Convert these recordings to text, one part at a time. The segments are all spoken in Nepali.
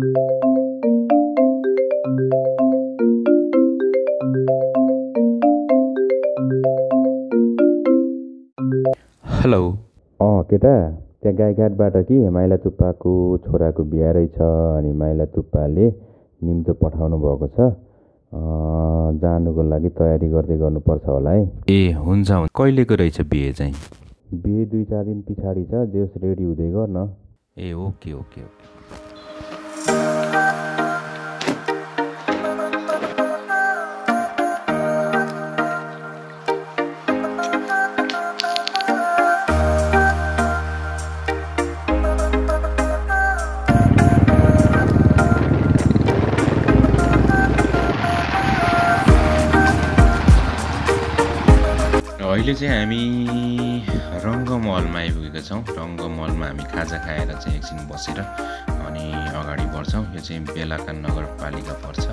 हेलो केटा त्यहाँ गाईघाटबाट कि माइला तुप्पाको छोराको बिहा रहेछ। अनि माइला तुप्पाले निम्तो पठाउनु भएको छ। जानुको लागि तयारी गर्दै गर्नुपर्छ होला है। ए हुन्छ कहिलेको रहेछ बिहे चाहिँ? बिहे 2-4 दिन पछाडि छ। जेस रेडी हुँदै गर्न। ए ओके ओके ओके। अहिले चाहिँ हामी रङ्गमहलमा आइपुगेका छौँ। रङ्गमहलमा हामी खाजा खाएर चाहिँ एकछिन बसेर अनि अगाडि बढ्छौँ। यो चाहिँ बेलाका नगरपालिका पर्छ।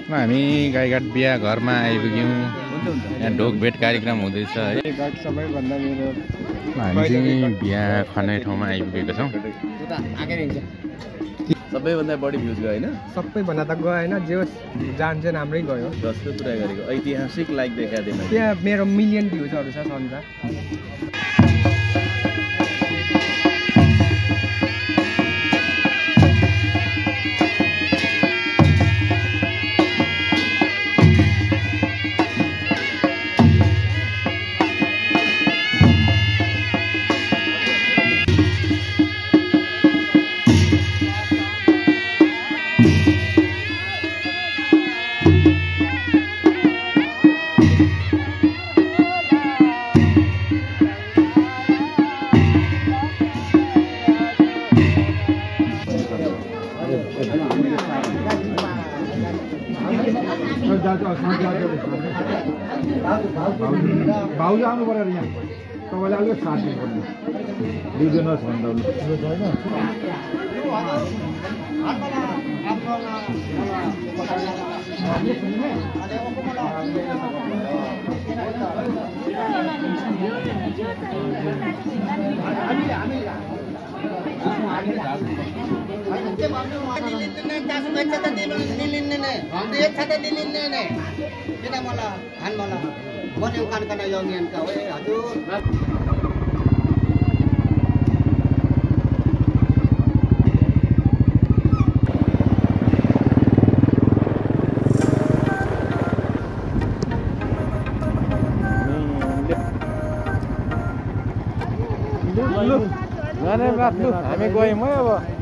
हामी गाईघाट बिहा घरमा आइपुग्यौँ। यहाँ ढोकभेट कार्यक्रम हुँदैछ है। हामी चाहिँ बिहा खाने ठाउँमा आइपुगेका छौँ। सबैभन्दा बढी भ्युज गयो होइन? सबैभन्दा त गएन, जे जान चाहिँ राम्रै गयो। जस्तो कुरा गरेको ऐतिहासिक लाइक देखाइदिएन। त्यहाँ मेरो मिलियन भ्युजहरू छ सन्जा। भाउजू आउनु पर्यो यहाँ। तपाईँले अलिक साथ दिनुपर्ने। दिँदैनस् भन्दा हामी गयौँ है अब।